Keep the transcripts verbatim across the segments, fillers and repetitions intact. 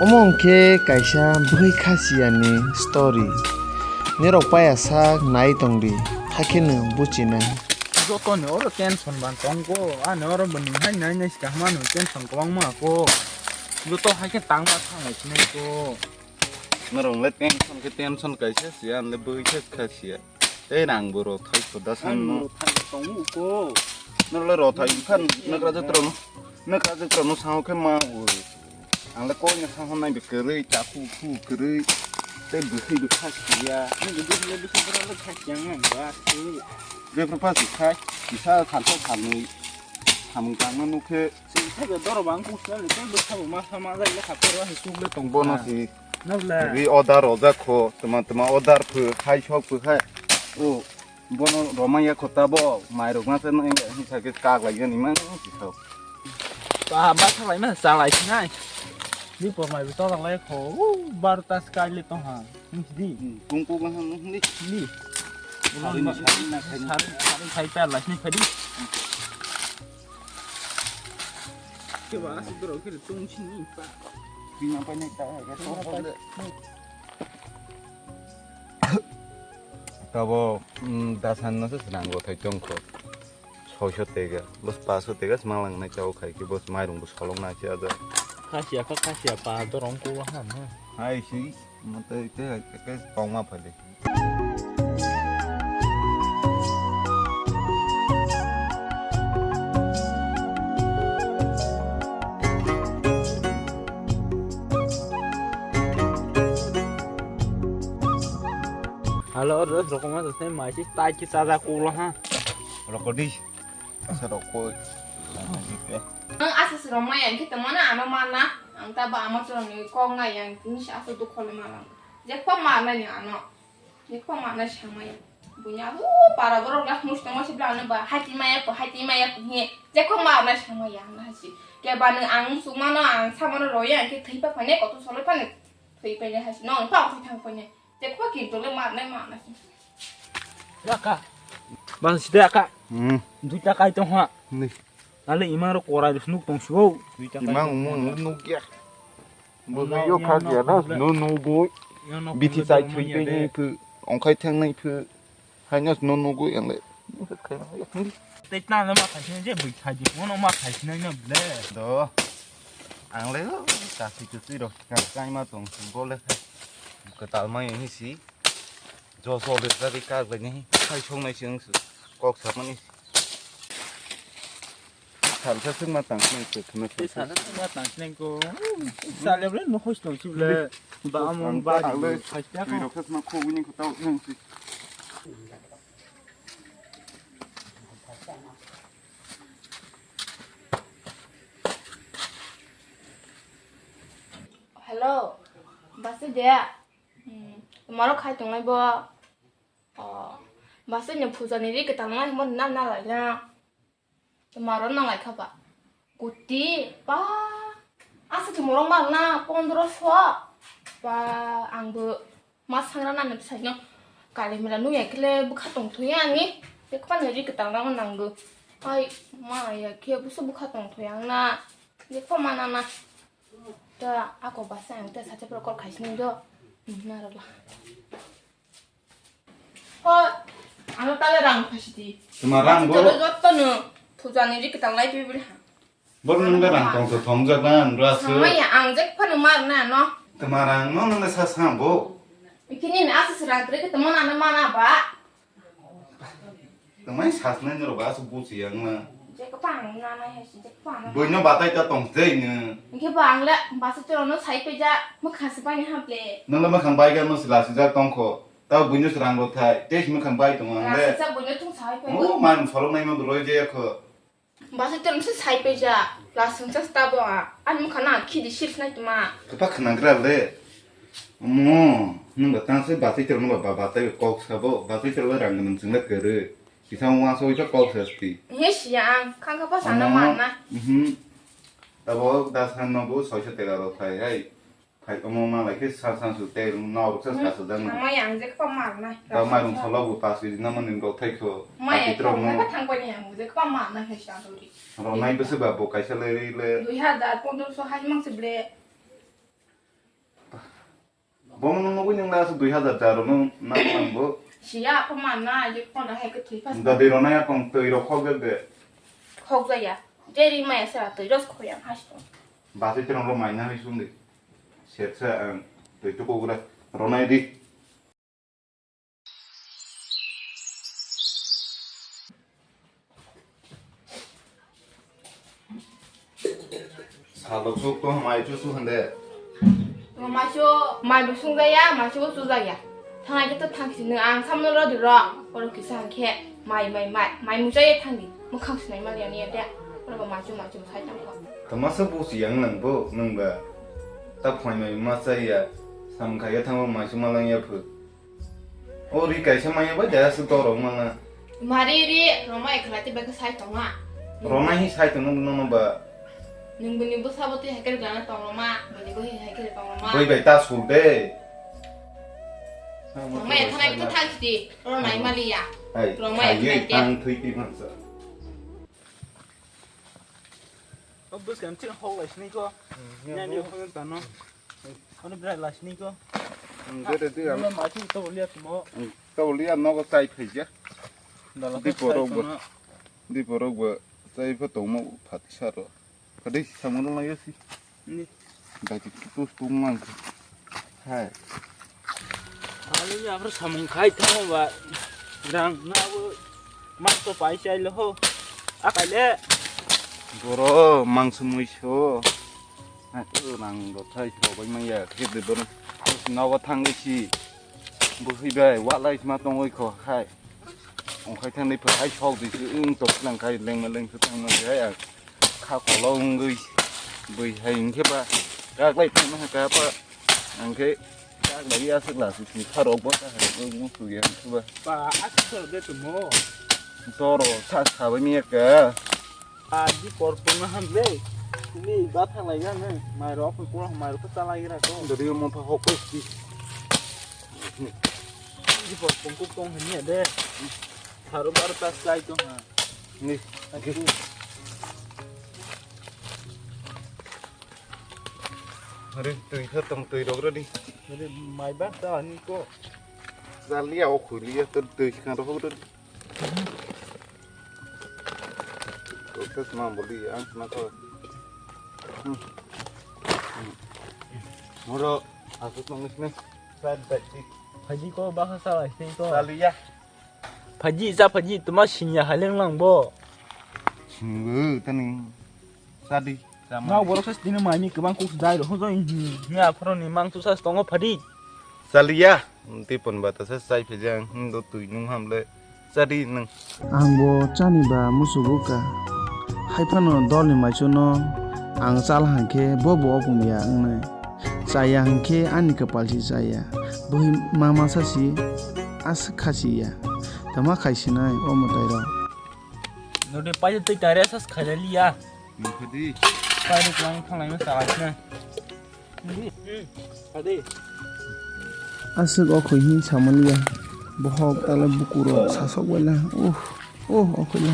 Omo hwnkhe kaisa bwrwi khasiyani story. Norok paya sak nai tongdi, hakhe nwng buchina. Jotoni oro tension ban tongo, ani oro bo nwng hai nai nai swkang ma nwng tension kwbangma ko. Joto hai khe tangma thanglai sinai ko. Norok le tension khe tension kaisa siya, ang le bwrwi khe kha siya. Tei rang bo rw thai kho da san no. Rang bo rw thai tongo ko. Norok le rw thai khan nagra jatra no, nagra jatra no sao khe ma bo. Ang le koi ni kha hwn nai be kwrwi, ta khu khu kwrwi, tei bwthai bwkha siya. Ang le bwthai bwkha bwrwi le kha siya ang ba. Bebru pa si khai, kisa khan thok khan nwi. Samung tangma nukhe. Sini thaibe doro bang kung sila le tei bwsa bo ma sama jai le hapor wa hisuk le tong. Bono si. Nabla. Ri order rojak kho, tuma tuma order phu, khai sok phu khai. O, bono romaya kho ta bo, mai rok ma se no engga hisa khe kak lai yani ma si sok. Ta ba sa lai ma sa lai sinai. Ni por mai bi to lai kho, u, bar ta sky le tong ha. Di. Hmm, kung kung ha ni. Di. Sari ni sari na khai ni. Sari, sari khai ta lai ni khai di. Keba asuk doro kiri tung sini pa. Bina pa ni ta ya to pa le. Tabo, mm, dasan no se senang go thai tong kho. Soiso tega, bos paso tega smalang nai chao khai ki bos mairung bos solong na chi aja. Khasiya kha khasiya pa dorong ko ha na. Hai si, mate ke ke tongma phale. Halo, ros rokoma to sai mai si tai ki saja kulo ha. Rokodi. Asa rokoi. Ang asa siro maya ang kita mana ano mana. Ang ta ba ama chorong ni kong na yang ni asa tu khole mana. Je kho mana ni ano. Jekho mana samaya. Bunya, o, para borok la musto masi bla ano ba, hati maya ko, hati maya ko he. Jekho mana samaya ang hasi. Keba nung ang sumano, ang samano roya, ang ke thwi pa phane, koto solo phane. Thwi pa ne hasi. No, pa thwi thang phane. Jekho ki dole mana mana si. Aka. Bang sida aka. Hmm. Duita kai tong ha. Ni. Ale imang ro korai snuk tong sibo. Duita kai. Imang mo nuk ya. Bo yo kha ya na, no no bo. Biti chai thwi pe ni phu, ongkhai thang nai phu. Hai no no no go yang le. Tei tna na ma khai je bui khai di, mo no ma khai nai na ble. Do. Ang le ta si tu si ro ka kai ma tong bo le. Ka tal ma hi si. Jo so le ka ri ka le ni. Khai song nai si ang su. Kok sa ma ni. Salsa sung ma tang sung se khna. Tei salsa sung ma tang sung ko. Sale ble no host no chible. Ba amon ba le. Twi rok khna ko wini ko tau nang si. Hello. Basi dia. Hmm. Maro khai tonglai bo. Oh. Basi ni puja ni ri ke tanglai mo na na lai na. Tei maro nanglai kha ba? Kuti, pa, asa khe morok mar na pondro so. Pa, ang bo ma sangra nani bwsai no kali mela nung ya khe le bwkha tong thung ya ani. Bwkha no ri kwtal rok nang bo. Ai, ma ya khe buso bwkha tong thung ya ang na. Bwkha ma na na. Ta ako basa ang ta sacha pro kol khai sini do. Na ro la. Hoi, ano tale rang phasidi. Tuma rang bo? Tale jotto no puja ni ri kwtal lai pibili ha. Bor nung le rang tong so thong jak na nra so. Samaya ang jek phano mar na no. Tuma rang no nung le sa sa bo. Ikini ni asa sira tre ke tamo na na mana ba. Tuma sas na nro ba so busi yang na. Jek pang na na he si jek pang. Boi no batai ta tong jai ne. Ke bang le basa choro no sai pe ja mo khasi pa ni ha ple. Nung le ma khang bai ga no sila si jak tong kho. Tao buino se rang rok thai, tei simi khan bai tongo ang le. Rasa buino thung sai pai. Oh, man solok nai ma roi je kho. Basa tong se sai pai ja. Lasung sa sta bo a. An mukha na khidi sil nai tuma. Kapa khana gra le. Mo, nung ba tang se basa tong ba ba tai kok sa bo. Basa tong rang nang sing le kere. Kisa mo so ita kok sa sti. He siya ang khang kapa sana mana. Mhm. Tabo das han no bo soisa tega rok thai hai. Phai omo ma lai khe sa sa su tei rung nao ruk sa sa su jang na. Tamo yang je kho mar nai. Tamo mai rung solo bu pas kg na mani rok thai kho. Mai ya kho na thang ko ni yang je kho mar nai khe sa dori. Ro nai bese ba bo kaisa le ri le. Dui hazar pondro so hai mang se ble. Bono nung nugui nung na aswk dui hazar cha rw nung nang nang bo. Siya apa mana je kono hai ke thui pas. Da dei rona ya kong twi rok khok de de. Khok jaya. Jeri maya sa twi ros khoyang hasto. Basi tirong ro maina hai sung de. Set sa ang twi tu ko gura rona di. Salok suk to mai chu su hande. Mai chu mai bu sung jaya, mai chu su jaya. Thangai khe to thang sini ang samno ro duro. Oro kisa hangkhe mai mai mai mai mu jaya thangdi. Mukhang sinai mal yani ade. Oro mai chu mai chu sai tang ko. Tama sa bu si yang nang bo nang ba. Ta phai mai ma sa ya. Sam kha ya thang mai chu ma lang ya phu. O ri kaisa manya bai da aswk torok manga. Mari ri roma ekla te bai sai tonga. Roma hi sai tongo nono ba. Nung bini bwsa bo twi hai khe gana tong roma, bini bo hi hai khe tong roma. Bai bai ta sul de. Roma ya thanai to thang sidi, roma nai mali ya. Hai, roma ya thanai te. Ang thui pi mansa. O bwskang chini hok lai sini ko. Hmm, nyani ya, hok tano. Ono brai lai sini ko. Hmm, dede, dede. Ono ma chi to liya tumo. Hmm, to liya nogo chai phaija. Dala di porok bo. Di porok bo chai pha tongmo phat saro. Kadai samung lai si. Ni. Dai ti tu tu mang. Hai. Ani ni afro samung khai thang ba. Grang na bo. Mang to pai chai lo ho. Akai le. Boro mang sumui so. Hai, o nang do thai so bai maya. Khe de boro. Nogo thang si. Bo hi bai. Wa lai ma tong oi kho. Hai. Ongkhai thangni phai hai sok di se wng tok lang khai lengma lengkhe thangma hai ang kha kolo wngwi bui hai hwnkhe ba kaklai thangma hai kha ba ang khe kaklai aswk la se si kha rok bo ta hai wng musu ya hwnkhe ba. Ba aswk de tumo. Toro sa sabai mi ekka. A di por pung ham le. Ni ba thanglai ya ne. Mai rok ko mai rok ko chalai ra ko. Dori mo pha hok ko si. Di por pung ko tong hanya de. Tharo bar ta slai to ha. Ni. Are twi kha tong twi rok rodi. Are mai ba ta ni ko. Jaliya o khuliya to twi kha rok rodi. Ko ke ma boli ang na ko. Moro asuk nang sini. Sa dai. Phaji ko ba kha sa lai sini ko. Jaliya. Phaji cha phaji tuma sinya haleng lang bo. Singbo tani. Sadi. Nga borok sa tini mai ni kwbang kuk dai ro hojoi. Ni aphoro ni mang tu sa tongo phadi. Saliya. Ti pon ba ta sa sai phijang. Hindo tui nung ham le. Sadi nung. Ang bo chani ba musugo ka. Hai phano dol ni maichu no ang chal hangkhe bo bo opung ya wngnai. Chaya hwnkhe ani kwpal si chaya. Bwhi mama sa si aswk kha si ya. Tama khai sinai o mwtai rok. Node paisa twi tare sa khailai liya. Nukho di. Paisa kwbang thanglai ma chalai sinai. Di. Adi. Aswk o khoi hin samaliya. Bohok tala bukuro sasok baila. Uh, uh, o khoi la.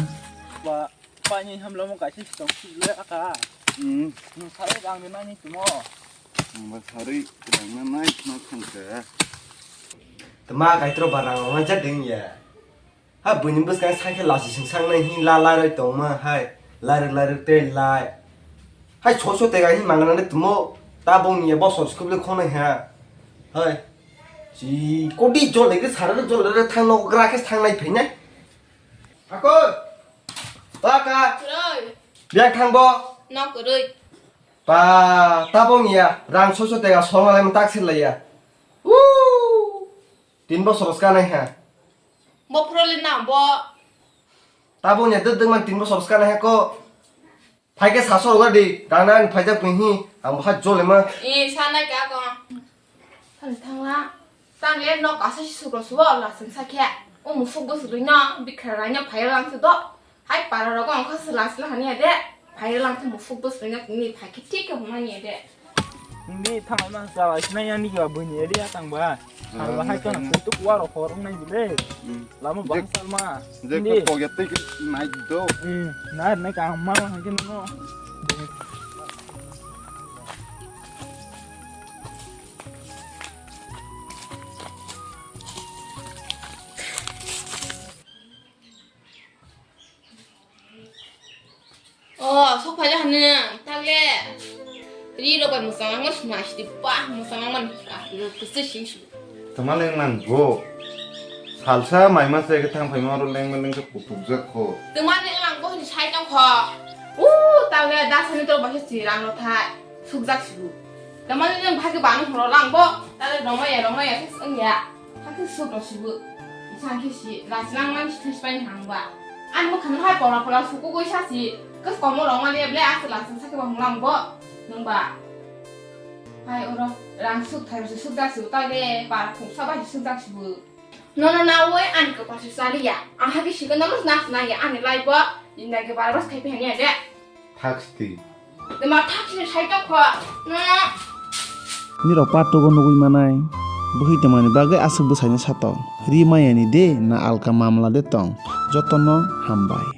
Ba Pani hamlamo kaisa sitong sile aka. Hmm. Nung sarwi rang de nani tumo. Nungba sarwi rang na nai khna thangka. Tama kaitro barang ma jading ya. Ha buini bwskang sakhe lasi sing sang nai hin la la roi tong ma hai. Larwk larwk tei lai. Hai so so tega hin mangna ne tumo. Ta bong ni ya bosor skub le khonai ha. Hai. Si kodi jol le sara jol le thang no gra khe thang nai phai nai. Akoi. Baka. Roi. Biang thang bo. Nok roi. Pa, tabong ya. Rang so so tega song alai tak sir laiya. Woo. Tin bosor ska nai ha. Bo phro le na bo. Tabong ya dek dek man tin bosor ska nai ha ko. Phaikhe saso rwgadi, dana ani phaijak twi hi, ang bo hai jolema. E, sanai ka ko. Thang thangla. Tang le nok asa si sukro subo la sing sakhe. O musuk bo sugri no, bikra raino phaiya lang se do. Hai para rogo ang kha sila sila hani ade. Phaiya lang se musuk bo sugri no tini phaikhe thik khe humani ade. Hindi thanglai ma sa lai sinai yang ni ba bini area tang ba. Sal ba hai kono tu kuwa ro khor nai bile. Hmm. Lama bang sal ma. Je ko poget te nai do. Hmm. Nai nai ka ma ma ke no. O, sok phaile hwnwi nang, tagle. Ri rok bai mwchang langma suna sidi, ba, mwchang langma ni, ah, ri rok kwchwi sing su. Tama leng nang go. Salsa maima se ke thang phaima oro leng leng se kutuk jak kho. Tama leng nang go ni sai tong kho. U, tagle da sani to ba se chirang ro thai. Sukjak sibu. Tama leng nang bhagi banu horo lang bo. Tagle rongma ya, rongma ya, se wng ya. Hakhe suk rok sibu. Sangkhe si, rajlang man si thai pai hang ba. Ani mwkhang no hai pola pola sukugwi sa si. Kos komo rok mali ble aswk laswk sakhe bo hwnlang bo. Nwng ba. Hai oro rang suk thai se sukjak sibu ta de para khungsa bai sukjak sibu. Nono nawi ani kwpal se chaliya. Ang hakhe sikhe nono nas nangya ani life o. Inda ke bara bas khai phani ya de. Thak sti. Dema thak sini sai tong kho. Na. Nirok part two o nugwi manai. Bwkhwi tongmani bagwi aswk bwsaino satok. Ri maya ni de na alka mamla de tong. Jotono hambai.